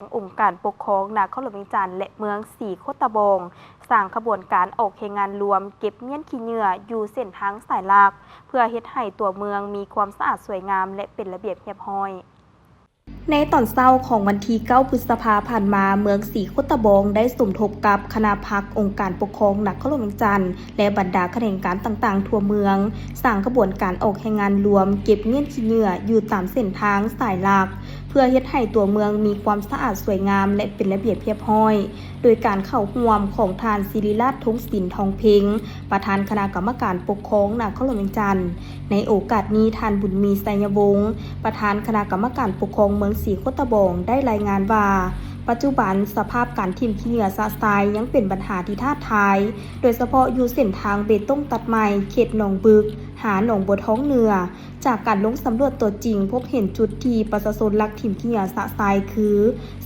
ອົງການປົກຄອງນະຄອນຫຼວງວຽງຈັນ ແລະ ເມືອງສີໂຄດຕະບອງ ສ້າງຂະບວນການອອກແຮງງານລວມເກັບມ້ຽນຂີ້ເຫຍື້ອຢູ່ເສັ້ນທາງສາຍຫຼັກ ເພື່ອເຮັດໃຫ້ຕົວເມືອງມີຄວາມສະອາດສວຍງາມ ແລະ ເປັນລະບຽບຮຽບຮ້ອຍ. ໃນຕອນເຊົ້າຂອງວັນທີເກົ້າ ພຶດສະພາຜ່ານມາ, ເມືອງສີໂຄດຕະບອງໄດ້ສົມທົບກັບຄະນະພັກອົງການປົກຄອງນະຄອນຫຼວງວຽງຈັນ ແລະ ບັນດາຂະແໜງການຕ່າງໆທົ່ວເມືອງ ສ້າງຂະບວນການອອກແຮງງານລວມເກັບມ້ຽນຂີ້ເຫຍື້ອຢູ່ຕາມເສັ້ນທາງສາຍຫຼັກ ເພື່ອເຮັດໃຫ້ຕົວເມືອງມີຄວາມສະອາດສວຍງາມ ແລະ ເປັນລະບຽບຮຽບຮ້ອຍ ໂດຍການເຂົ້າຮ່ວມຂອງທ່ານ ສິລິລາດ ທົງສິນ ທອງເພັງ ປະທານຄະນະກຳມະການປົກຄອງນະຄອນຫຼວງວຽງຈັນ. ໃນໂອກາດນີ້, ທ່ານ ບຸນມີ ໄຊຍະວົງ ປະທານຄະນະກຳມະການປົກຄອງເມືອງສີໂຄດຕະບອງ ໄດ້ລາຍງານວ່າ ປັດຈຸບັນສະພາບການຖິ້ມຂີ້ເຫຍື້ອຊະຊາຍຍັງເປັນບັນຫາທີ່ທ້າທາຍ, ໂດຍສະເພາະຢູ່ເສັ້ນທາງເບຕົງຕັດໃໝ່ ເຂດໜອງບຶກ ຫາໜອງບົວທອງເໜືອ. ຈາກການລົງສຳຫຼວດຕົວຈິງ, ພົບເຫັນຈຸດທີ່ປະຊາຊົນລັກຖິ້ມຂີ້ເຫຍື້ອຊະຊາຍຄື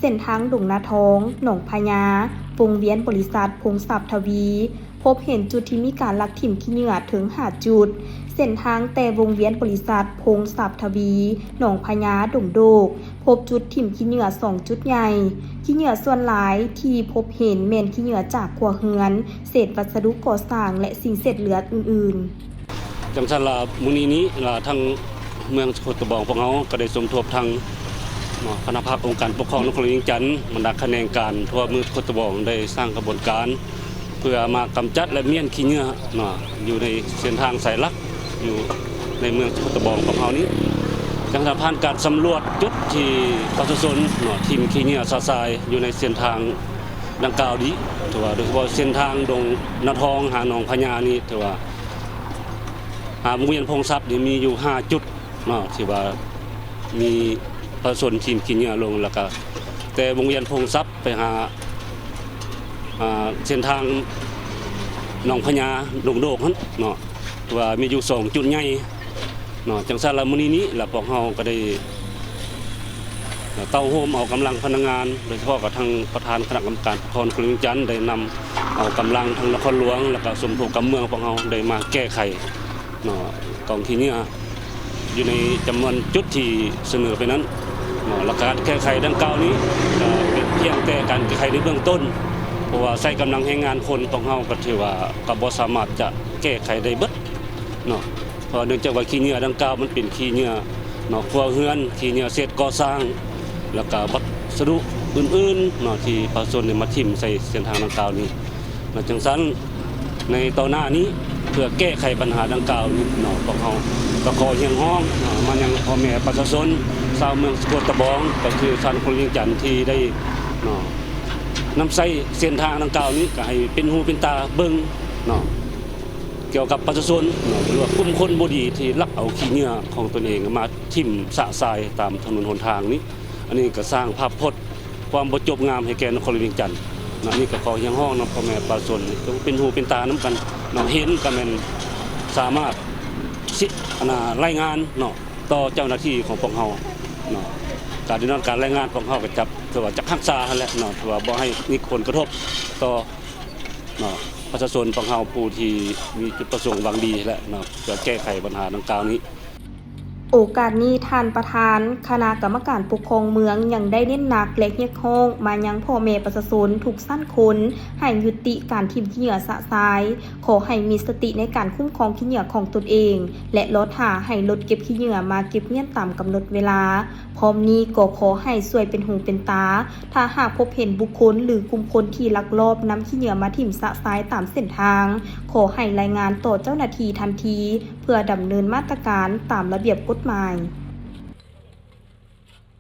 ເສັ້ນທາງດົງນາທອງ, ໜອງພະຍາ, ວົງວຽນບໍລິສັດ ພົງຊັບທະວີ, ພົບເຫັນຈຸດທີ່ມີການລັກຖິ້ມຂີ້ເຫຍື້ອເຖິງຫ້າຈຸດ, ເສັ້ນທາງແຕ່ວົງວຽນບໍລິສັດ ພົງຊັບທະວີ, ໜອງພະຍາ, ດົງໂດກ, ພົບຈຸດຖິ້ມຂີ້ເຫຍື້ອສອງຈຸດໃຫຍ່. ຂີ້ເຫຍື້ອສ່ວນຫຼາຍທີ່ພົບເຫັນແມ່ນຂີ້ເຫຍື້ອຈາກຄົວເຮືອນ, ເສດວັດສະດຸກໍ່ສ້າງ ແລະ ສິ່ງເສດເຫຼືອອື່ນໆ. ຈັ່ງຊັ້ນລະ ມື້ນີ້ນີ້ລະ ທາງເມືອງສີໂຄດຕະບອງພວກເຮົາກໍໄດ້ສົມທົບທາງ ເນາະ ຄະນະພັກອົງການປົກຄອງນະຄອນຫຼວງວຽງຈັນ, ບັນດາຂະແໜງການທົ່ວເມືອງສີໂຄດຕະບອງໄດ້ສ້າງຂະບວນການ ເພື່ອມາກຳຈັດ ແລະ ມ້ຽນຂີ້ເຫຍື້ອເນາະ ຢູ່ໃນເສັ້ນທາງສາຍຫຼັກ ຢູ່ໃນເມືອງສີໂຄດຕະບອງຂອງເຮົານີ້. ຈັ່ງຊັ້ນ ຜ່ານການສຳຫຼວດຈຸດທີ່ປະຊາຊົນເນາະ ຖິ້ມຂີ້ເຫຍື້ອຊະຊາຍຢູ່ໃນເສັ້ນທາງດັ່ງກ່າວນີ້ ຖືວ່າໂດຍສະເພາະເສັ້ນທາງດົງນາທອງຫາໜອງພະຍານີ້ ຖືວ່າ ຫາວົງວຽນພົງຊັບນີ້ມີຢູ່ຫ້າຈຸດເນາະ ທີ່ວ່າມີປະຊາຊົນຖິ້ມຂີ້ເຫຍື້ອລົງ ແລ້ວກະແຕ່ວົງວຽນພົງຊັບໄປຫາ ອ່າ ເສັ້ນທາງໜອງພະຍາ ດົງໂດກຫັ້ນເນາະ ຖືວ່າມີຢູ່ສອງຈຸດໃຫຍ່ເນາະ. ຈັ່ງຊັ້ນລະ ມື້ນີ້ນີ້ລະ ພວກເຮົາກໍໄດ້ ເຕົ້າໂຮມເອົາກຳລັງພະນັກງານ ໂດຍສະເພາະກັບທາງປະທານຄະນະກຳມະການປົກຄອງນະຄອນຫຼວງວຽງຈັນ ໄດ້ນຳເອົາກຳລັງທາງນະຄອນຫຼວງ ແລ້ວກໍສົມທົບກັບເມືອງ ພວກເຮົາໄດ້ມາແກ້ໄຂເນາະ ກອງຂີ້ເຫຍື້ອຢູ່ໃນຈຳນວນຈຸດທີ່ສະເໜີໄປນັ້ນເນາະ. ແລ້ວການແກ້ໄຂດັ່ງກ່າວນີ້ກໍເປັນພຽງແຕ່ການແກ້ໄຂໃນເບື້ອງຕົ້ນ ເພາະວ່າໃຊ້ກຳລັງແຮງງານຄົນຂອງເຮົາກໍຖືວ່າກໍບໍ່ສາມາດຈະແກ້ໄຂໄດ້ເບິດເນາະ. ເພາະເນື່ອງຈາກວ່າຂີ້ເຫຍື້ອດັ່ງກ່າວມັນເປັນຂີ້ເຫຍື້ອເນາະ ຄົວເຮືອນ, ຂີ້ເຫຍື້ອເສດກໍ່ສ້າງ ແລ້ວກະວັດສະດຸອື່ນໆເນາະ ທີ່ປະຊາຊົນໄດ້ມາຖິ້ມໃສ່ເສັ້ນທາງດັ່ງກ່າວນີ້ເນາະ. ຈັ່ງຊັ້ນ ໃນຕໍ່ໜ້ານີ້ ເພື່ອແກ້ໄຂບັນຫາດັ່ງກ່າວນີ້ເນາະ ພວກເຮົາກໍຂໍຮຽກຮ້ອງເນາະ ມາຍັງພໍ່ແມ່ປະຊາຊົນຊາວເມືອງສີໂຄດຕະບອງ ກໍຄືຊາວນະຄອນຫຼວງວຽງຈັນທີ່ໄດ້ເນາະ ນຳໃຊ້ເສັ້ນທາງດັ່ງກ່າວນີ້ ກໍໃຫ້ເປັນຫູເປັນຕາເບິ່ງເນາະ ກ່ຽວກັບປະຊາຊົນເນາະ ຫຼືວ່າກຸ່ມຄົນບໍ່ດີທີ່ລັກເອົາຂີ້ເຫຍື້ອຂອງຕົນເອງມາຖິ້ມຊະຊາຍຕາມຖະໜົນຫົນທາງນີ້. ອັນນີ້ກໍສ້າງພາບພົດຄວາມບໍ່ຈົບງາມໃຫ້ແກ່ນະຄອນຫຼວງວຽງຈັນເນາະ. ອັນນີ້ກໍຂໍຮຽກຮ້ອງນຳພໍ່ແມ່ປະຊາຊົນ ຈົ່ງເປັນຫູເປັນຕານຳກັນເນາະ ເຫັນກໍແມ່ນສາມາດຊິ ອັນນ່າ ລາຍງານເນາະ ຕໍ່ເຈົ້າໜ້າທີ່ຂອງພວກເຮົາເນາະ. ການແນ່ນອນ ການລາຍງານພວກເຮົາກໍຈະ ຖືວ່າຈະຮັກສາຫັ້ນແຫຼະເນາະ ຖືວ່າບໍ່ໃຫ້ມີຜົນກະທົບຕໍ່ ເນາະ ປະຊາຊົນຂອງເຮົາຜູ້ທີ່ມີຈຸດປະສົງຫວັງດີແຫຼະເນາະ ເພື່ອແກ້ໄຂບັນຫາດັ່ງກ່າວນີ້. ໂອກາດນີ້ ທ່ານປະທານຄະນະກຳມະການປົກຄອງເມືອງຍັງໄດ້ເນັ້ນໜັກ ແລະ ຮຽກຮ້ອງມາຍັງພໍ່ແມ່ປະຊາຊົນທຸກຊັ້ນຄົນ ໃຫ້ຍຸຕິການຖິ້ມຂີ້ເຫຍື້ອຊະຊາຍ, ຂໍໃຫ້ມີສະຕິໃນການຄຸ້ມຄອງຂີ້ເຫຍື້ອຂອງຕົນເອງ ແລະ ລໍຖ້າໃຫ້ລົດເກັບຂີ້ເຫຍື້ອມາເກັບມ້ຽນຕາມກຳນົດເວລາ. ພ້ອມນີ້ກໍຂໍໃຫ້ຊ່ວຍເປັນຫູເປັນຕາ ຖ້າຫາກພົບເຫັນບຸກຄົນ ຫຼື ກຸ່ມຄົນທີ່ລັກລອບນຳຂີ້ເຫຍື້ອມາຖິ້ມຊະຊາຍຕາມເສັ້ນທາງ, ຂໍໃຫ້ລາຍງານຕໍ່ເຈົ້າໜ້າທີ່ທັນທີ ເພື່ອດຳເນີນມາດຕະການຕາມລະບຽບກົດໝາຍ.